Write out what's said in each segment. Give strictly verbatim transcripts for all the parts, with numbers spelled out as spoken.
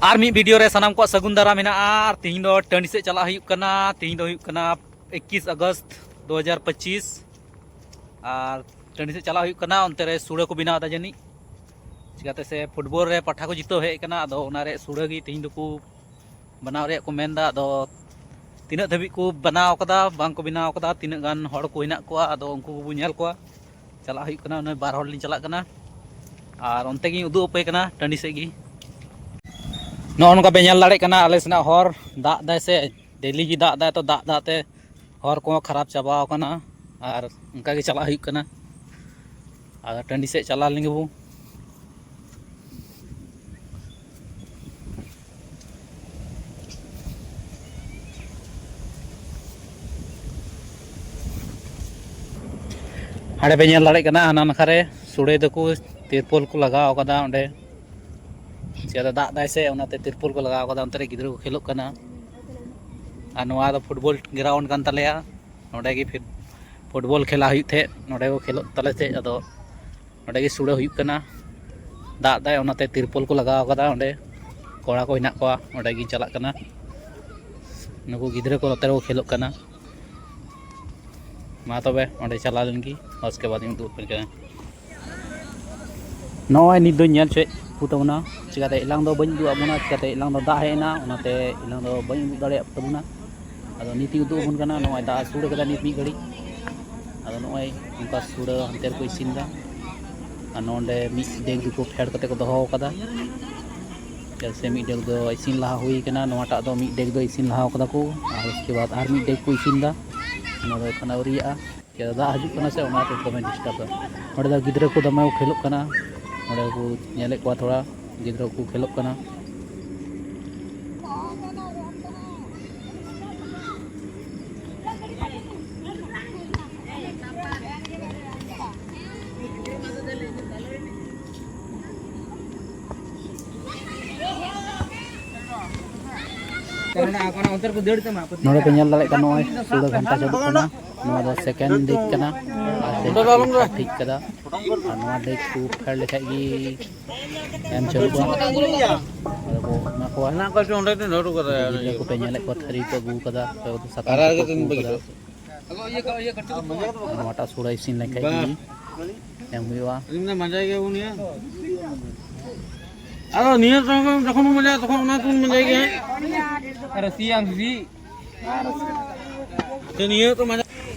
ᱟᱨ ᱢᱤᱫ ᱵᱷᱤᱰᱤᱭᱳ ᱨᱮ ᱥᱟᱱᱟᱢ ᱠᱚᱣᱟᱜ ᱥᱟᱹᱜᱩᱱ ᱫᱟᱨᱟᱢ ᱢᱮᱱᱟᱜᱼᱟ᱾ ᱟᱨ ᱛᱤᱦᱤᱧ ᱫᱚ ᱴᱟᱺᱰᱤ ᱥᱮᱫ ᱪᱟᱞᱟᱜ ᱦᱩᱭᱩᱜ ᱠᱟᱱᱟ᱾ ᱛᱤᱦᱤᱧ ᱫᱚ ᱦᱩᱭᱩᱜ ᱠᱟᱱᱟ ᱮᱠᱤᱥ ᱟᱜᱚᱥᱴ ᱫᱩ ᱦᱟᱡᱟᱨ ᱯᱚᱸᱪᱤᱥ᱾ ᱟᱨ ᱴᱟᱺᱰᱤ ᱥᱮᱫ ᱪᱟᱞᱟᱜ ᱦᱩᱭᱩᱜ ᱠᱟᱱᱟ, ᱚᱱᱛᱮ ᱨᱮ ᱥᱩᱲᱟᱹ ᱠᱚ ᱵᱮᱱᱟᱣ ᱮᱫᱟ ᱡᱟᱹᱱᱤᱡ᱾ ᱪᱤᱠᱟᱹᱛᱮ ᱥᱮ ᱯᱷᱩᱴᱵᱚᱞ ᱨᱮ ᱯᱟᱴᱷᱟ ᱠᱚ ᱡᱤᱛᱟᱹᱣ ᱦᱮᱡ ᱟᱠᱟᱱᱟ, ᱟᱫᱚ ᱚᱱᱟ ᱨᱮ ᱥᱩᱲᱟᱹ ᱜᱮ ᱛᱤᱦᱤᱧ ᱫᱚᱠᱚ ᱵᱮᱱᱟᱣ ᱨᱮᱭᱟᱜ ᱠᱚ ᱢᱮᱱᱫᱟ᱾ ᱟᱫᱚ ᱛᱤᱱᱟᱹᱜ ᱫᱷᱟᱹᱵᱤᱡ ᱠᱚ ᱵᱮᱱᱟᱣ ᱠᱟᱫᱟ, ᱵᱟᱝ ᱠᱚ ᱵᱮᱱᱟᱣ ᱠᱟᱫᱟ, ᱛᱤᱱᱟᱹᱜ ᱜᱟᱱ ᱦᱚᱲ ᱠᱚ ᱦᱮᱱᱟᱜ ᱠᱚᱣᱟ, ᱟᱫᱚ ᱩᱱᱠᱩ ᱠᱚᱵᱚᱱ ᱧᱮᱞ ᱠᱚᱣᱟ᱾ ᱪᱟᱞᱟᱜ ᱦᱩᱭᱩᱜ ᱠᱟᱱᱟ, ᱩᱱᱟᱹᱜ ᱵᱟᱨ ᱦᱚᱲ ᱞᱤᱧ ᱪᱟᱞᱟᱜ ᱠᱟᱱᱟ᱾ ᱟᱨ ᱚᱱᱛᱮ ᱜᱤᱧ ᱩᱫᱩᱜ ᱟᱯᱮ ᱠᱟᱱᱟ ᱴᱟᱺᱰᱤ ᱥᱮᱫ ᱜᱮ᱾ ᱱᱚᱜᱼᱚ ᱱᱚᱝᱠᱟ ᱯᱮ ᱧᱮᱞ ᱫᱟᱲᱮᱭᱟᱜ ᱠᱟᱱᱟ, ᱟᱞᱮ ᱥᱮᱱᱟᱜ ᱦᱚᱨ ᱫᱟᱜ ᱫᱟᱭ ᱥᱮ, ᱰᱮᱞᱤ ᱜᱮ ᱫᱟᱜ ᱫᱟᱭ, ᱛᱚ ᱫᱟᱜ ᱫᱟᱜ ᱛᱮ ᱦᱚᱨ ᱠᱚᱦᱚᱸ ᱠᱷᱟᱨᱟᱯ ᱪᱟᱵᱟᱣ ᱠᱟᱱᱟ᱾ ᱟᱨ ᱚᱱᱠᱟ ᱜᱮ ᱪᱟᱞᱟᱜ ᱦᱩᱭᱩᱜ ᱠᱟᱱᱟ᱾ ᱟᱫᱚ ᱴᱟᱺᱰᱤ ᱥᱮᱫ ᱪᱟᱞᱟᱣ ᱞᱮᱱ ᱜᱮᱵᱚ᱾ ᱦᱟᱸᱰᱮ ᱯᱮ ᱧᱮᱞ ᱫᱟᱲᱮᱭᱟᱜ ᱠᱟᱱᱟ, ᱦᱟᱱᱟ ᱱᱟᱠᱷᱟ ᱨᱮ ᱥᱩᱲᱮ ᱫᱚᱠᱚ ᱛᱤᱨᱯᱚᱞ ᱠᱚ ᱞᱟᱜᱟᱣ ᱠᱟᱫᱟ ᱚᱸᱰᱮ᱾ ᱪᱮᱫ ᱫᱟᱜ ᱫᱟᱭ ᱥᱮ, ᱚᱱᱟᱛᱮ ᱛᱤᱨᱯᱚᱞ ᱠᱚ ᱞᱟᱜᱟᱣ ᱠᱟᱫᱟ, ᱚᱱᱛᱮ ᱨᱮ ᱜᱤᱫᱽᱨᱟᱹ ᱠᱚ ᱠᱷᱮᱞᱳᱜ ᱠᱟᱱᱟ᱾ ᱟᱨ ᱱᱚᱣᱟ ᱫᱚ ᱯᱷᱩᱴᱵᱚᱞ ᱜᱨᱟᱣᱩᱱᱰ ᱠᱟᱱ ᱛᱟᱞᱮᱭᱟ᱾ ᱱᱚᱸᱰᱮ ᱜᱮ ᱯᱷᱤ-, ᱯᱷᱩᱴᱵᱚᱞ ᱠᱷᱮᱞᱟ ᱦᱩᱭᱩᱜ ᱛᱟᱦᱮᱸᱫ, ᱱᱚᱸᱰᱮ ᱠᱚ ᱠᱷᱮᱞᱳᱜ ᱛᱟᱞᱮ ᱛᱟᱦᱮᱸᱫ᱾ ᱟᱫᱚ ᱱᱚᱸᱰᱮ ᱜᱮ ᱥᱩᱲᱟᱹ ᱦᱩᱭᱩᱜ ᱠᱟᱱᱟ᱾ ᱫᱟᱜ ᱫᱟᱭ, ᱚᱱᱟᱛᱮ ᱛᱤᱨᱯᱚᱞ ᱠᱚ ᱞᱟᱜᱟᱣ ᱠᱟᱫᱟ ᱚᱸᱰᱮ᱾ ᱠᱚᱲᱟ ᱠᱚ ᱦᱮᱱᱟᱜ ᱠᱚᱣᱟ, ᱚᱸᱰᱮ ᱜᱤᱧ ᱪᱟᱞᱟᱜ ᱠᱟᱱᱟ᱾ ᱱᱩᱠᱩ ᱜᱤᱫᱽᱨᱟᱹ ᱠᱚ ᱱᱚᱛᱮ ᱨᱮᱠᱚ ᱠᱷᱮᱞᱳᱜ ᱠᱟᱱᱟ᱾ ᱢᱟ ᱛᱚᱵᱮ, ᱚᱸᱰᱮ ᱪᱟᱞᱟᱣ ᱞᱮᱱ ᱜᱮ, ᱩᱥᱠᱮ ᱵᱟᱫ ᱤᱧ ᱩᱫᱩᱜ ᱟᱯᱮ ᱠᱟᱱᱟ᱾ ᱱᱚᱜᱼᱚᱭ ᱱᱤᱛ ᱫᱚᱧ ᱧᱮᱞ ᱦᱚᱪᱚᱭᱮᱫ ᱠᱚ ᱛᱟᱵᱚᱱᱟ᱾ ᱪᱤᱠᱟᱛᱮ ᱮᱞᱟᱝ ᱫᱚ ᱵᱟᱹᱧ ᱩᱫᱩᱜ ᱟᱫ ᱵᱚᱱᱟ, ᱪᱤᱠᱟᱛᱮ ᱮᱞᱟᱝ ᱫᱚ ᱫᱟᱜ ᱦᱮᱡ ᱮᱱᱟ, ᱚᱱᱟᱛᱮ ᱮᱞᱟᱝ ᱫᱚ ᱵᱟᱹᱧ ᱩᱫᱩᱜ ᱫᱟᱲᱮᱭᱟᱜ ᱛᱟᱵᱚᱱᱟ᱾ ᱟᱫᱚ ᱱᱤᱛ ᱤᱧ ᱩᱫᱩᱜ ᱟᱵᱚᱱ ᱠᱟᱱᱟ, ᱱᱚᱜᱼᱚᱭ ᱫᱟᱜ ᱥᱩᱲ ᱠᱟᱫᱟ ᱱᱤᱛ ᱢᱤᱫ ᱜᱷᱟᱹᱲᱤᱡ᱾ ᱟᱫᱚ ᱱᱚᱜᱼᱚᱭ ᱱᱚᱝᱠᱟ ᱥᱩᱲᱟᱹ ᱦᱟᱱᱛᱮ ᱨᱮᱠᱚ ᱤᱥᱤᱱ ᱮᱫᱟ᱾ ᱟᱨ ᱱᱚᱰᱮ ᱢᱤᱫ ᱰᱮᱜᱽ ᱫᱚᱠᱚ ᱯᱷᱮᱰ ᱠᱟᱛᱮ ᱠᱚ ᱫᱚᱦᱚ ᱟᱠᱟᱫᱟ᱾ ᱪᱮᱫᱟᱜ ᱥᱮ ᱢᱤᱫ ᱰᱮᱜᱽ ᱫᱚ ᱤᱥᱤᱱ ᱞᱟᱦᱟ ᱦᱩᱭ ᱠᱟᱱᱟ, ᱱᱚᱣᱟᱴᱟᱜ ᱫᱚ ᱢᱤᱫ ᱰᱮᱜᱽ ᱫᱚ ᱤᱥᱤᱱ ᱞᱟᱦᱟ ᱠᱟᱫᱟ ᱠᱚ, ᱟᱨ ᱩᱥᱠᱮ ᱵᱟᱫ ᱟᱨ ᱢᱤᱫ ᱰᱮᱜᱽ ᱠᱚ ᱤᱥᱤᱱ ᱮᱫᱟ᱾ ᱚᱱᱟ ᱫᱚ ᱮᱠᱷᱚᱱ ᱟᱹᱣᱨᱤᱭᱟᱜᱼᱟ᱾ ᱪᱮᱫᱟᱜ ᱫᱟᱜ ᱦᱤᱡᱩᱜ ᱠᱟᱱᱟ ᱥᱮ, ᱚᱱᱟᱛᱮ ᱫᱚᱢᱮ ᱰᱤᱥᱴᱟᱵᱟ᱾ ᱱᱚᱰᱮ ᱫᱚ ᱜᱤᱫᱽᱨᱟᱹ ᱠᱚ ᱫᱚᱢᱮ ᱠᱚ ᱠᱷᱮᱞᱳᱜ ᱠᱟᱱᱟ᱾ ᱱᱚᱰᱮ ᱠᱚ ᱧᱮᱞᱮᱫ ᱠᱚᱣᱟ, ᱛᱷᱚᱲᱟ ᱜᱤᱫᱽᱨᱟᱹ ᱠᱚ ᱠᱷᱮᱞᱳᱜ ᱠᱟᱱᱟ᱾ ᱱᱚᱰᱮ ᱯᱮ ᱧᱮᱞ ᱫᱟᱲᱮᱭᱟᱜ ᱠᱟᱱᱟ, ᱱᱚᱜᱼᱚᱭ ᱥᱩᱲᱟᱹ ᱜᱷᱟᱱᱴᱟ ᱪᱟᱹᱞᱩᱜ ᱠᱟᱱᱟ᱾ ᱱᱚᱣᱟ ᱫᱚ ᱥᱮᱠᱮᱱᱰ ᱰᱮᱠ ᱠᱟᱱᱟ᱾ ᱟᱨ ᱰᱮᱠ ᱠᱚ ᱴᱷᱤᱠ ᱠᱟᱫᱟ᱾ ᱟᱨ ᱱᱚᱣᱟ ᱰᱮᱠ ᱠᱚ ᱯᱷᱮᱰ ᱞᱮᱠᱷᱟᱡ ᱜᱮ ᱮᱢ ᱪᱟᱹᱞᱩᱜᱼᱟ᱾ ᱠᱚ ᱮᱢᱟ ᱠᱚᱣᱟ᱾ ᱦᱮᱱᱟᱜ ᱠᱚᱣᱟ ᱥᱮ ᱚᱸᱰᱮ ᱫᱚ ᱱᱚᱰᱩ ᱠᱟᱫᱟ᱾ ᱜᱤᱫᱽᱨᱟᱹ ᱠᱚᱯᱮ ᱧᱮᱞᱮᱫ ᱠᱚᱣᱟ, ᱛᱷᱟᱹᱨᱤ ᱠᱚ ᱟᱹᱜᱩ ᱠᱟᱫᱟ, ᱚᱠᱚᱭ ᱠᱚᱫᱚ ᱥᱟᱠᱟᱢ ᱠᱚᱠᱚ ᱟᱹᱜᱩ ᱠᱟᱫᱟ᱾ ᱱᱚᱣᱟᱴᱟᱜ ᱥᱩᱲᱟᱹ ᱤᱥᱤᱱ ᱞᱮᱱᱠᱷᱟᱡ ᱜᱮ ᱮᱢ ᱦᱩᱭᱩᱜᱼᱟ᱾ ᱤᱧ ᱫᱚ ᱢᱟᱸᱡᱟᱭ ᱜᱮ ᱩᱱᱤᱭᱟ᱾ ᱟᱫᱚ ᱱᱤᱭᱟᱹ ᱥᱚᱸᱜᱮ ᱡᱚᱠᱷᱚᱱ ᱵᱚᱱ ᱢᱟᱸᱡᱟᱭᱟ, ᱛᱚᱠᱷᱚᱱ ᱚᱱᱟ ᱛᱮᱵᱚᱱ ᱢᱟᱸᱡᱟᱭ ᱜᱮᱭᱟ᱾ ᱟᱨ ᱥᱤᱭᱟᱢ ᱥᱤ᱾ ᱛᱚ ᱱᱤᱭᱟᱹ ᱛᱚ ᱢᱟᱸᱡᱟ᱾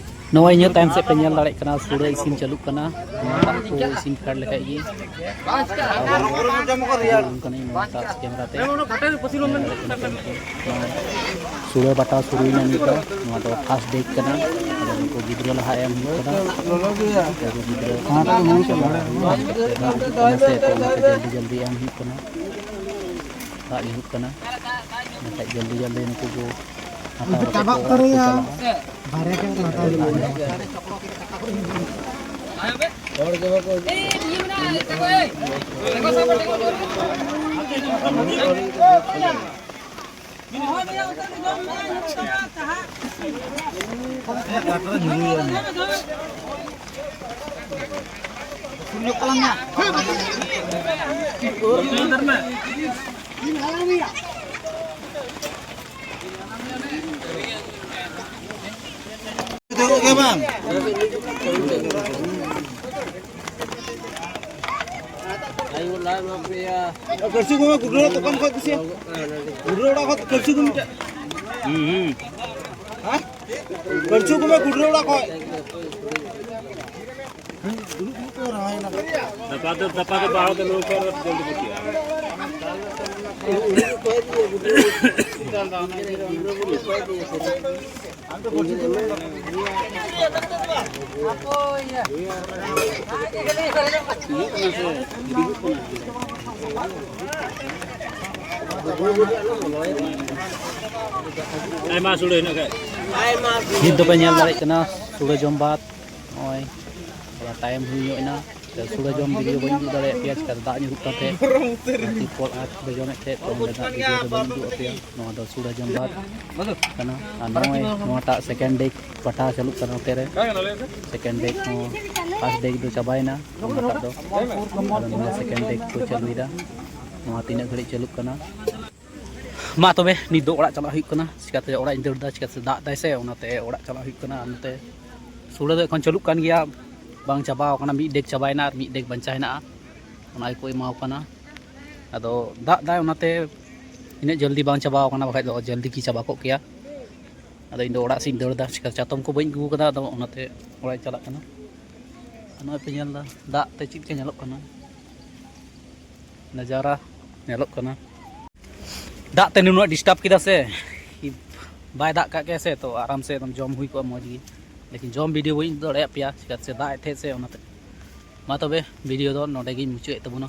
ᱱᱚᱜᱼᱚᱭ ᱤᱧᱟᱹᱜ ᱛᱟᱭᱚᱢ ᱥᱮᱫ ᱯᱮ ᱧᱮᱞ ᱫᱟᱲᱮᱭᱟᱜ ᱠᱟᱱᱟ, ᱥᱩᱲᱟᱹ ᱤᱥᱤᱱ ᱪᱟᱹᱞᱩᱜ ᱠᱟᱱᱟ᱾ ᱱᱚᱣᱟᱴᱟᱜ ᱠᱚ ᱤᱥᱤᱱ ᱯᱷᱮᱰ ᱞᱮᱠᱷᱟᱡ ᱜᱮ ᱟᱵᱚ ᱠᱟᱹᱱᱟᱹᱧ ᱱᱚᱣᱟᱴᱟᱜ ᱠᱮᱢᱮᱨᱟ ᱛᱮ᱾ ᱥᱩᱲᱟᱹ ᱵᱟᱴᱟ ᱥᱩᱨᱩᱭᱮᱱᱟ ᱱᱤᱛ ᱫᱚ᱾ ᱱᱚᱣᱟ ᱫᱚ ᱯᱷᱟᱥᱴ ᱰᱮᱠ ᱠᱟᱱᱟ᱾ ᱟᱫᱚ ᱱᱩᱠᱩ ᱜᱤᱫᱽᱨᱟᱹ ᱞᱟᱦᱟ ᱮᱢ ᱦᱩᱭᱩᱜ ᱠᱟᱱᱟ᱾ ᱱᱩᱠᱩ ᱜᱤᱫᱽᱨᱟᱹ ᱥᱮ ᱛᱚ ᱚᱱᱟᱛᱮ ᱡᱚᱞᱫᱤ ᱡᱚᱞᱫᱤ ᱮᱢ ᱦᱩᱭᱩᱜ ᱠᱟᱱᱟ᱾ ᱫᱟᱜ ᱧᱩᱨᱩᱜ ᱠᱟᱱᱟ᱾ ᱵᱟᱠᱷᱟᱡ ᱡᱚᱞᱫᱤ ᱡᱚᱞᱫᱤ ᱱᱩᱠᱩ ᱠᱚ ᱦᱟᱛᱟᱣ ᱠᱟᱛᱮ ᱠᱚ ᱚᱲᱟᱜ ᱠᱚ ᱪᱟᱞᱟᱜᱼᱟ᱾ ᱫᱩᱲᱩᱵ ᱜᱮ ᱵᱟᱝ᱾ ᱠᱟᱹᱨᱥᱤ ᱠᱚᱢᱟ ᱜᱩᱰᱨᱟᱹ ᱫᱚᱠᱟᱱ ᱠᱷᱚᱱ ᱠᱩᱥᱤᱭᱟ᱾ ᱜᱩᱰᱨᱟᱹ ᱚᱲᱟᱜ ᱠᱷᱚᱱ ᱠᱟᱹᱨᱥᱤ ᱠᱚ ᱢᱤᱫᱴᱮᱡ᱾ ᱦᱩᱸ, ᱦᱩᱸ᱾ ᱦᱮᱸ? ᱠᱟᱹᱨᱥᱤ ᱠᱚᱢᱟ ᱜᱩᱰᱨᱟᱹ ᱚᱲᱟᱜ ᱠᱷᱚᱱ᱾ ᱫᱟᱯᱟ ᱫᱚ, ᱫᱟᱯᱟ ᱫᱚ ᱵᱟᱦᱟ ᱫᱚ ᱱᱚᱝᱠᱟ ᱨᱮ ᱡᱚᱞᱫᱤ ᱵᱩᱡᱷᱟᱹᱜᱼᱟ᱾ ᱟᱭᱢᱟ ᱥᱩᱲᱟᱹ ᱦᱮᱱᱟᱜ ᱠᱷᱟᱡ᱾ ᱱᱤᱛ ᱫᱚᱯᱮ ᱧᱮᱞ ᱫᱟᱲᱮᱭᱟᱜ ᱠᱟᱱᱟ, ᱥᱩᱲᱟᱹ ᱡᱚᱢ ᱵᱟᱫ ᱱᱚᱜᱼᱚᱭ ᱛᱷᱚᱲᱟ ᱴᱟᱭᱤᱢ ᱦᱩᱭ ᱧᱚᱜ ᱮᱱᱟ᱾ ᱥᱩᱲᱟᱹ ᱡᱚᱢ ᱵᱷᱤᱰᱤᱭᱳ ᱵᱟᱹᱧ ᱩᱫᱩᱜ ᱫᱟᱲᱮᱭᱟᱜ ᱯᱮᱭᱟ, ᱪᱤᱠᱟᱹᱛᱮ ᱫᱟᱜ ᱧᱩᱨᱩᱜ ᱠᱟᱱ ᱛᱟᱦᱮᱸᱫ᱾ ᱛᱤᱨᱯᱚᱞ ᱟᱨ ᱥᱩᱲᱟᱹ ᱡᱚᱢᱮᱫ ᱛᱟᱦᱮᱸᱫ, ᱛᱚ ᱚᱸᱰᱮᱱᱟᱜ ᱵᱷᱤᱰᱤᱭᱳ ᱫᱚ ᱵᱟᱹᱧ ᱩᱫᱩᱜ ᱟᱯᱮᱭᱟ᱾ ᱱᱚᱣᱟ ᱫᱚ ᱥᱩᱲᱟᱹ ᱡᱚᱢ ᱵᱟᱫ ᱠᱟᱱᱟ᱾ ᱟᱨ ᱱᱚᱜᱼᱚᱭ ᱱᱚᱣᱟᱴᱟᱜ ᱥᱮᱠᱮᱱᱰ ᱰᱮᱠ ᱯᱟᱴᱟ ᱪᱟᱹᱞᱩᱜ ᱠᱟᱱᱟ ᱱᱚᱛᱮ ᱨᱮ᱾ ᱥᱮᱠᱮᱱᱰ ᱰᱮᱠ ᱦᱚᱸ ᱯᱷᱟᱥᱴ ᱰᱮᱠ ᱫᱚ ᱪᱟᱵᱟᱭᱮᱱᱟ, ᱚᱱᱟᱴᱟᱜ ᱫᱚ᱾ ᱟᱫᱚ ᱱᱚᱣᱟ ᱥᱮᱠᱮᱱᱰ ᱰᱮᱠ ᱠᱚ ᱪᱟᱹᱞᱩᱭᱮᱫᱟ᱾ ᱱᱚᱣᱟ ᱛᱤᱱᱟᱹᱜ ᱜᱷᱟᱹᱲᱤᱡ ᱪᱟᱹᱞᱩᱜ ᱠᱟᱱᱟ᱾ ᱢᱟ ᱛᱚᱵᱮ, ᱱᱤᱛ ᱫᱚ ᱚᱲᱟᱜ ᱪᱟᱞᱟᱜ ᱦᱩᱭᱩᱜ ᱠᱟᱱᱟ᱾ ᱪᱤᱠᱟᱹᱛᱮ ᱚᱲᱟᱜ ᱤᱧ ᱫᱟᱹᱲ ᱮᱫᱟ, ᱪᱤᱠᱟᱹᱛᱮ ᱫᱟᱜ ᱫᱟᱭ ᱥᱮ, ᱚᱱᱟᱛᱮ ᱚᱲᱟᱜ ᱪᱟᱞᱟᱜ ᱦᱩᱭᱩᱜ ᱠᱟᱱᱟ᱾ ᱟᱨ ᱱᱚᱛᱮ ᱥᱩᱲᱟᱹ ᱫᱚ ᱮᱠᱷᱚᱱ ᱪᱟᱹᱞᱩᱜ ᱠᱟᱱ ᱜᱮᱭᱟ, ᱵᱟᱝ ᱪᱟᱵᱟᱣ ᱠᱟᱱᱟ᱾ ᱢᱤᱫ ᱰᱮᱜᱽ ᱪᱟᱵᱟᱭᱮᱱᱟ ᱟᱨ ᱢᱤᱫ ᱰᱮᱜᱽ ᱵᱟᱧᱪᱟᱣ ᱦᱮᱱᱟᱜᱼᱟ, ᱚᱱᱟ ᱜᱮᱠᱚ ᱮᱢᱟᱣ ᱠᱟᱱᱟ᱾ ᱟᱫᱚ ᱫᱟᱜ ᱫᱟᱭ, ᱚᱱᱟᱛᱮ ᱤᱱᱟᱹᱜ ᱡᱚᱞᱫᱤ ᱵᱟᱝ ᱪᱟᱵᱟᱣ ᱠᱟᱱᱟ, ᱵᱟᱠᱷᱟᱡ ᱫᱚ ᱡᱚᱞᱫᱤ ᱜᱮ ᱪᱟᱵᱟ ᱠᱚᱜ ᱠᱮᱭᱟ᱾ ᱟᱫᱚ ᱤᱧ ᱫᱚ ᱚᱲᱟᱜ ᱥᱮᱫ ᱤᱧ ᱫᱟᱹᱲ ᱮᱫᱟ, ᱪᱤᱠᱟᱹ ᱪᱟᱛᱚᱢ ᱠᱚ ᱵᱟᱹᱧ ᱟᱹᱜᱩ ᱠᱟᱫᱟ, ᱟᱫᱚ ᱚᱱᱟᱛᱮ ᱚᱲᱟᱜ ᱤᱧ ᱪᱟᱞᱟᱜ ᱠᱟᱱᱟ᱾ ᱟᱨ ᱱᱚᱜᱼᱚᱭ ᱯᱮ ᱧᱮᱞ ᱮᱫᱟ ᱫᱟᱜ ᱛᱮ ᱪᱮᱫ ᱞᱮᱠᱟ ᱧᱮᱞᱚᱜ ᱠᱟᱱᱟ, ᱱᱟᱡᱟᱨᱟ ᱧᱮᱞᱚᱜ ᱠᱟᱱᱟ᱾ ᱫᱟᱜ ᱛᱮ ᱱᱩᱱᱟᱹᱜ ᱰᱤᱥᱴᱟᱵᱽ ᱠᱮᱫᱟ ᱥᱮ, ᱵᱟᱭ ᱫᱟᱜ ᱠᱟᱜ ᱠᱮᱭᱟ ᱥᱮ, ᱛᱚ ᱟᱨᱟᱢ ᱥᱮ ᱮᱠᱫᱚᱢ ᱡᱚᱢ ᱦᱩᱭ ᱠᱚᱜᱼᱟ ᱢᱚᱡᱽ ᱜᱮ, ᱞᱮᱠᱤᱱ ᱡᱚᱢ ᱵᱷᱤᱰᱤᱭᱳ ᱵᱟᱹᱧ ᱩᱫᱩᱜ ᱫᱟᱲᱮᱭᱟᱜ ᱯᱮᱭᱟ, ᱪᱮᱫᱟᱜ ᱥᱮ ᱫᱟᱜ ᱮᱫ ᱛᱟᱦᱮᱸᱫ ᱥᱮ, ᱚᱱᱟᱛᱮ᱾ ᱢᱟ ᱛᱚᱵᱮ, ᱵᱷᱤᱰᱤᱭᱳ ᱫᱚ ᱱᱚᱰᱮ ᱜᱤᱧ ᱢᱩᱪᱟᱹᱫ ᱮᱫ ᱛᱟᱵᱚᱱᱟ᱾